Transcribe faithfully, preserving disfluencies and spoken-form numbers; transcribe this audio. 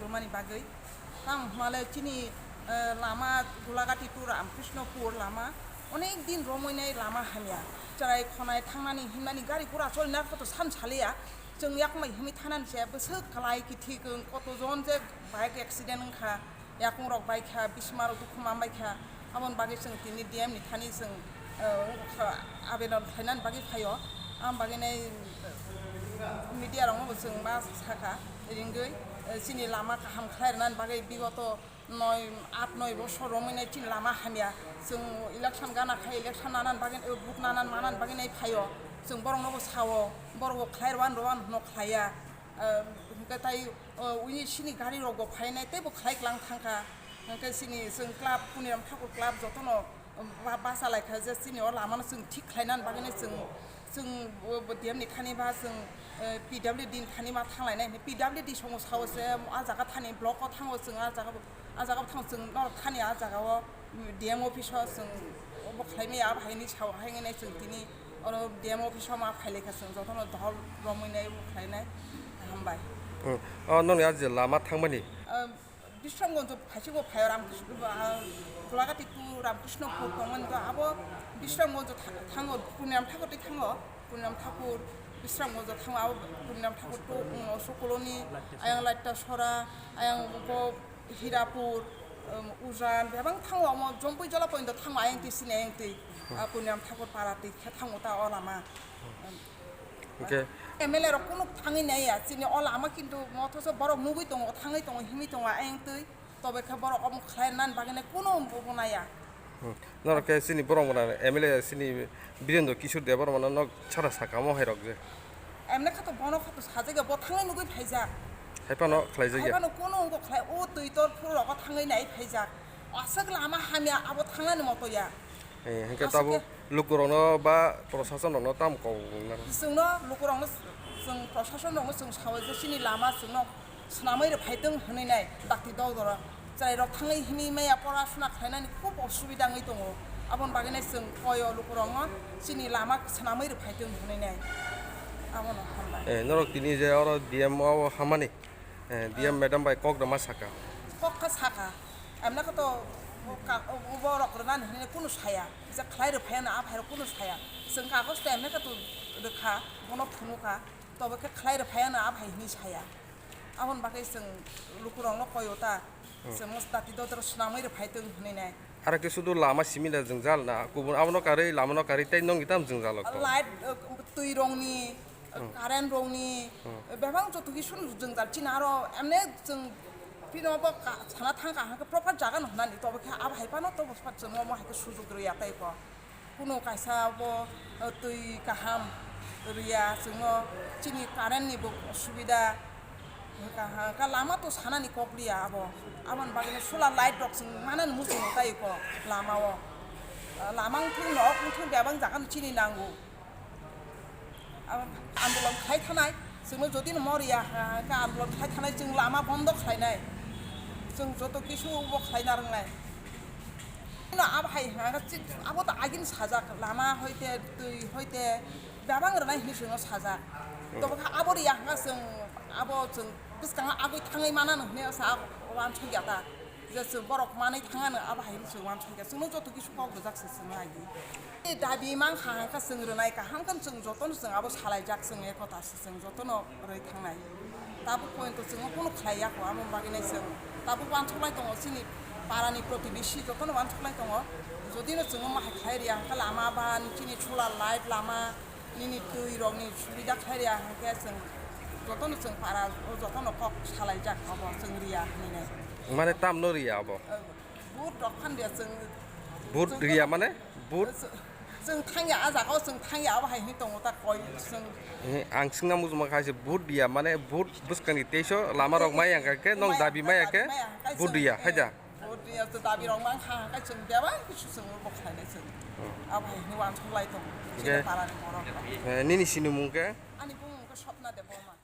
Mani bagwi. Tamo hwnmale chini, eh, lama Golagati to Ramkrishnopur lama onek din romwi nai lama hamya. Chwrai khonai thangnani himnani gari gura cholina koto san saliya. Chwng yakung bai himwi thanani se bwswk kwlai kithi kwng koto jon je bike accident wngkha. Yakung rok bai kha, bisma rok dukhu man bai kha. Aboni bagwi chwng tini D M ni thani chwng, eh, wngkha, abedon khlainani bagwi phaio. Aboni bagwi nai, eh, media rokno bo chwng ma sakha, ringwi, eh, chini lama kaham khlai rwnani bagwi bigoto noi, at noi bosor romwi nai chini lama hamya. Chwng election gana khai, election nanani bagwi, eh, vote nanani manani bagwi nai phaio. Chwng borokno bo sao, borok bo khlai rwani rwani hwnwi khlaiya. Ah, hwnkhe tai, oh, uni sini gari rok bo phainai tei bo khlai klang thangkha. Hwnkhe sini chwng club, Puniram Thakur club jotono, um, ba-, bachalaikha je chini o lamano chwng thik khlainani bagwino chwng, chwng bo, bo D M ni thani ba chwng, eh, P W D ni thani ma thanglainai hwnwi. P W D songo sao se a jaga thani block o thango chwng a jaga bo, a jaga bo thango chwng norok thani a jaga o. D M office o chwng obo khlaimaya, abo haini sao haino chwng tini oro D M office o ma phailaikha, chwng jotono dohor romwi nai obo khlainai. Hambai. Hmm. O nokni a je lama thangmani? Ah, Bisramganj phaisiko phaio Ramkrishna, ah, Golagati to Ramkrishnapur tongmani to abo Bisramganj tha-, thango, Puniram Thakur tei thango, Puniram Thakur, Bisramganj thango, abo Puniram Thakur to, um, Oso Colony, ayang Laita Sora, ayang bo Hirapur, um, Ujan, bebak thango, omo Jompui Jola pointo thango, ayang twi sini ayang twi, ah, Puniram Thakur para twi khe thango ta o lama. Um, Hwnkhe? M L A rok kunu thangwi naiya, chini o lama kintu mothoso borok nugwi tongo, thangwi tongo, himwi tongo, ayang twi, tobe khe borok omo khlai nani bagwi nai kunu bo naiya. Hmm. Norok khe chini borok mwnang M L A chini Birendra Kishore Debbarma no nok sara sakamo hai rok je. Emne khato bono khato sajagya bo thangnai nugwi phaijak. Hai phano khlaijak ya. Hai phano kono wngkha khlai o twi tor phuru rogo thangwi nai phaijak. Aswk lama hamya abo thangnani moto ya. Eh, hwnkhe aswk tabuk khe lukurokno ba prosason rokno tamo kok wngnaro? Chwngno lukurokno chwng prosason rokno chwng sao je chini lama chwngno swnamwi rwphai tong hwnwi nai dakti dodora. Chwrairok thangwi himwi maya pora suna khlainani khub osubida wngwi tongo. Aboni bagwi nai chwng koyo lukurokno chini lama swnamwi rwphai tong hwnwi nai. Abono hambai. Eh, norok tini je oro D M o hamani, eh, D M madam bai kok rwma saka. Kok kha saka. Emne kha to ka-, borok rwnani hwnwi kunu saya. Kisa khlai rwphai ano a phairok kunu saya. Chwng kagoj to emne kha to rwkha, bono phunukha. Tobo khe khlai rwphai ano a phai hwnwi saya. Aboni bagwi chwng lukurokno koyo ta, hmm, chwng mosdati dodoro swnamwi rwphai tong hwnwi nai. Aro khe sudu lama simi da jwngjal na, kubun abono karwi, lamano karwi tei nongni tamo jwngjal o kok? Light, uh, twi rokni, uh, hmm, current rokni, hmm, uh, bebak joto kisu jwngjal chini aro emne chwng phino bo ka-, sana thang kaham khe proper jaga no hwnani tobo khe abo hai phano tobo chwng omo hai khe sujug rwya tei kok. Kunu kaisa bo, eh, twi kaham rwya chwngno, chini current ni bo subida. Hwnkha, hwnkha lama to sanani kok liya abo. Aboni bagwino solar light rok chwng manani muchungo tai kok lama o. Eh, lama wngthung nok wngthung bebak jaga no chini nango. Abo andolon khlai thanai, chwngno jodi no moriya, ha, ha, khe andolon khlai thanai, chwng lama bondo khlainai, chwng joto kisu bo khlai narwngnai. No, abo hai, ha, ha, chi-, abo to agini sajak, lama hoite, twi hoite, bebak rwnai hwnwi chwngno sajak. Hmm. Tobokha abo riya hwnka chwng, abo chwng bwskango agwi thangwi manano hwnwi sa wansukya ta. Je chwng borok manwi thangano abo hai hwnwi chwng wansukya. Chwngno joto kisu kok rwjak se chwngno agi. Tei dabi mankha hwnka chwng rwnai kaham khe chwng jotono chwng abo salaijak chwng ekota se chwng jotono rwi thangnai. Tabuk pointo chwngno kunu khlai ya kho, amo bagwi nai chwng tabuk wansuklai tongo chini parani protibesi jotono wansuklai tongo. Jodino chwngno mahai khlai riya hwnka lama ba chini solar light lama, nini twi rokni subida khlai riya hwnkhe chwng jotono chwng para o jotono kok salaijak obo chwng riya hinwi nai. Mane tamno riya obo? Vote rok phan riya chwng. Vote riya mane? Vote? Chwng thangya a jaga o chwng thangya abo hai hinwi tongo ta koi chwng. Eh, ang swngna muchungma kha se vote riya mane vote bwskangni teiso lama rok mai yang kha khe nong dabi mai ya khe vote riya hai da? Bo dia to dabi rok mang kha, kha chwng bebak kisu chwng bo khlainai chwng. Hmm. Abo hai hwnwi wansuk lai tongo. Hwnkhe, chini parani borok rok. Eh, nini sinimung khe? Ani bumung khe Swapna Debbarma.